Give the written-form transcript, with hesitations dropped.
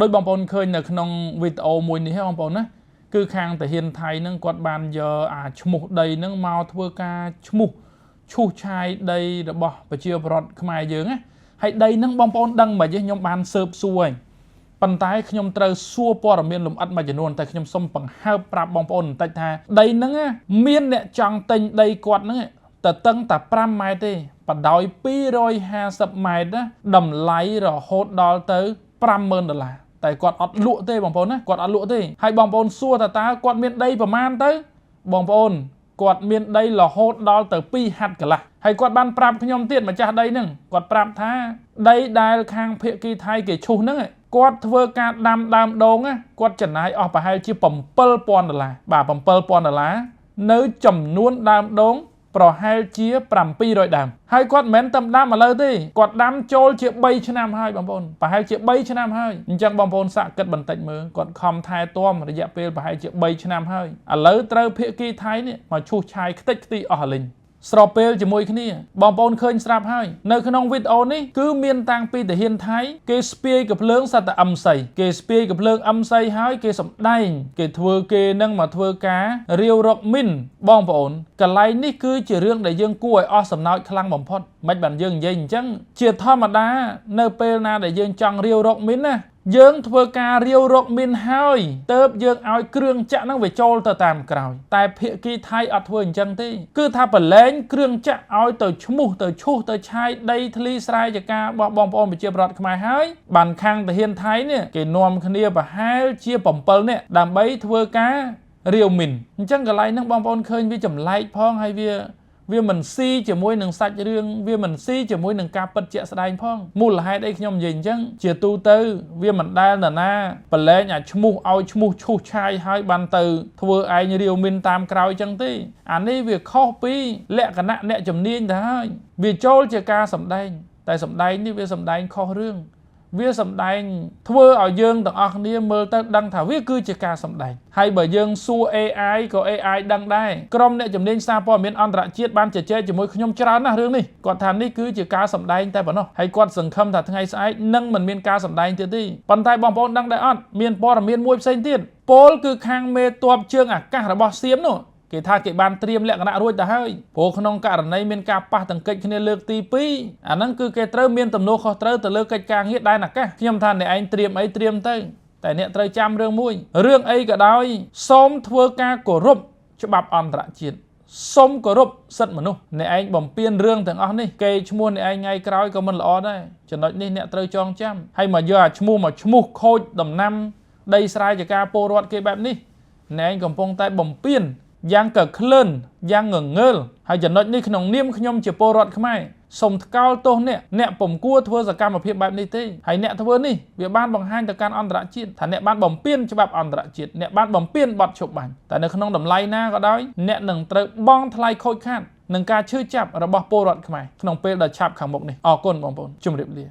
ដោយបងប្អូនឃើញនៅក្នុងវីដេអូមួយនេះបងប្អូនណាគឺខាងទាហានថៃហ្នឹងគាត់បានយកអាឈ្មោះដីហ្នឹងមកធ្វើការឈ្មោះឈូសឆាយដីរបស់ប្រជាពលរដ្ឋខ្មែរយើងណាហើយដីហ្នឹងបងប្អូនដឹងមិនទេខ្ញុំបានស៊ើបសួរហើយប៉ុន្តែខ្ញុំត្រូវសួរព័ត៌មានលម្អិតមួយចំនួនតែខ្ញុំសូមបង្ហើបប្រាប់បងប្អូនបន្តិចថាដីហ្នឹងមានអ្នកចង់ទិញដីគាត់ហ្នឹងតែតឹងតែ5ម៉ែត្រទេបដោយ250ម៉ែត្រណាតម្លៃរហូតដល់ទៅ50000ដុល្លារតែគាត់អត់លក់ទេបងប្អូនណាគាត់អត់លក់ទេហើយបងប្អូនសួរថាតើគាត់មានដីប្រមាណទៅបងប្អូនគាត់មានដីរហូតដល់ទៅ2ហាត់កន្លះហើយគាត់បានប្រាប់ខ្ញុំទៀតម្ចាស់ដីហ្នឹងគាត់ប្រាប់ថាដីដែលខាងភៀកគីថៃគេឈូសហ្នឹងគាត់ធ្វើការដាំដើមដូងគាត់ចំណាយអស់ប្រហែលជា7000ដុល្លារបាទ7000ដុល្លារនៅចំនួនដើមដូងប្រហែលជា700ដើមហើយគាត់មិនមែនតែដាំឥឡូវទេគាត់ដាំចូលជា3ឆ្នាំហើយបងប្អូនប្រហែលជា3ឆ្នាំហើយអញ្ចឹងបងប្អូនសាកគិតបន្តិចមើលគាត់ខំថែទាំរយៈពេលប្រហែលជា3ឆ្នាំហើយឥឡូវត្រូវភៀកគីថៃនេះមកឈូសឆាយខ្ទេចខ្ទីអស់លិញស្របពេលជាមួយគ្នាបងប្អូនឃើញស្រាប់ហើយនៅក្នុងវីដេអូនេះគឺមានតាំងពីទាហានថៃគេស្ពាយកំភ្លើងសត្វតែអឹមសីគេស្ពាយកំភ្លើងអឹមសីហើយគេសម្ដែងគេធ្វើគេនឹងមកធ្វើការរាវរកមីនបងប្អូនកន្លែងនេះគឺជារឿងដែលយើងគួរឲ្យអស់សំណោចខ្លាំងបំផុតមិនបានយើងនិយាយអញ្ចឹងជាធម្មតានៅពេលណាដែលយើងចង់រាវរកមីនណាយើងធ្វើការរាវរកមីនហើយទៅយើងឲ្យគ្រឿងចាក់ហ្នឹងវាចូលទៅតាមក្រោយតែភាគីថៃអត់ធ្វើអញ្ចឹងទេគឺថាប្រឡែងគ្រឿងចាក់ឲ្យទៅឈ្មោះទៅឈូសទៅឆាយដីធ្លីស្រែចម្ការរបស់បងប្អូនប្រជាពលរដ្ឋខ្មែរហើយបានខាងទាហានថៃនេះគេនាំគ្នាប្រហែលជា7នាក់ដើម្បីធ្វើការរាវមីនអញ្ចឹងកន្លែងហ្នឹងបងប្អូនឃើញវាចម្លែកផងហើយវាមិនស៊ីជាមួយនឹងសាច់រឿងវាមិនស៊ីជាមួយនឹងការពិតជាក់ស្ដែងផងមូលហេតុអីខ្ញុំនិយាយអញ្ចឹងជាទូទៅវាមិនដែលនរណាប្រឡែងអាឈ្មោះឲ្យឈ្មោះឈូសឆាយហើយបានទៅធ្វើឯងរាវមីនតាមក្រោយអញ្ចឹងទេអានេះវាខុសពីលក្ខណៈអ្នកជំនាញទៅហើយវាចូលជាការសម្ដែងតែសម្ដែងនេះវាសម្ដែងខុសរឿងវាសម្ដែងធ្វើឲ្យយើងទាំងអស់គ្នាមើលទៅដឹងថាវាគឺជាការសម្ដែងហើយបើយើងសួរ AI ក៏ AI ដឹងដែរក្រុមអ្នកជំនាញសារព័ត៌មានអន្តរជាតិបានជជែកជាមួយខ្ញុំច្រើនណាស់រឿងនេះគាត់ថានេះគឺជាការសម្ដែងតែប៉ុណ្ណោះហើយគាត់សង្ឃឹមថាថ្ងៃស្អែកនឹងមិនមានការសម្ដែងទៀតទេប៉ុន្តែបងប្អូនដឹងដែរអត់មានព័ត៌មានមួយផ្សេងទៀតពលគឺខាងមេតបជើងអាកាសរបស់សៀមនោះគេថាគេបានត្រៀមលក្ខណៈរួចទៅហើយព្រោះក្នុងករណីមានការប៉ះទង្គិចគ្នាលើកទី2អាហ្នឹងគឺគេត្រូវមានទំនួលខុសត្រូវទៅលើកិច្ចការងារដែនអាកាសខ្ញុំថាអ្នកឯងត្រៀមអីត្រៀមទៅតែអ្នកត្រូវចាំរឿងមួយរឿងអីក៏ដោយសូមធ្វើការគោរពច្បាប់អន្តរជាតិសូមគោរពសិទ្ធិមនុស្សអ្នកឯងបំពេញរឿងទាំងអស់នេះគេឈ្មោះអ្នកឯងថ្ងៃក្រោយក៏មិនល្អដែរចំណុចនេះអ្នកត្រូវចងចាំហើយមកយកអាឈ្មោះមកឈ្មោះខូចដំណាំដីស្រែចម្ការពលរដ្ឋគេបែបនេះអ្នកឯងកំពុងតែបំពេញយ៉ាងកក្លឿនយ៉ាងងងើលហើយចំណុចនេះក្នុងនាមខ្ញុំជាពលរដ្ឋខ្មែរសូមថ្កោលទោសអ្នកអ្នកពំគួរធ្វើសកម្មភាពបែបនេះទេហើយអ្នកធ្វើនេះវាបានបង្ហាញទៅកាន់អន្តរជាតិថាអ្នកបានបំពានច្បាប់អន្តរជាតិអ្នកបានបំពានបទឈប់បាញ់តែនៅក្នុងតម្លៃណាក៏ដោយអ្នកនឹងត្រូវបង់ថ្លៃខូចខាតនឹងការឈឺចាប់របស់ពលរដ្ឋខ្មែរក្នុងពេលដ៏ឆាប់ខាងមុខនេះអរគុណបងប្អូនជម្រាបលា។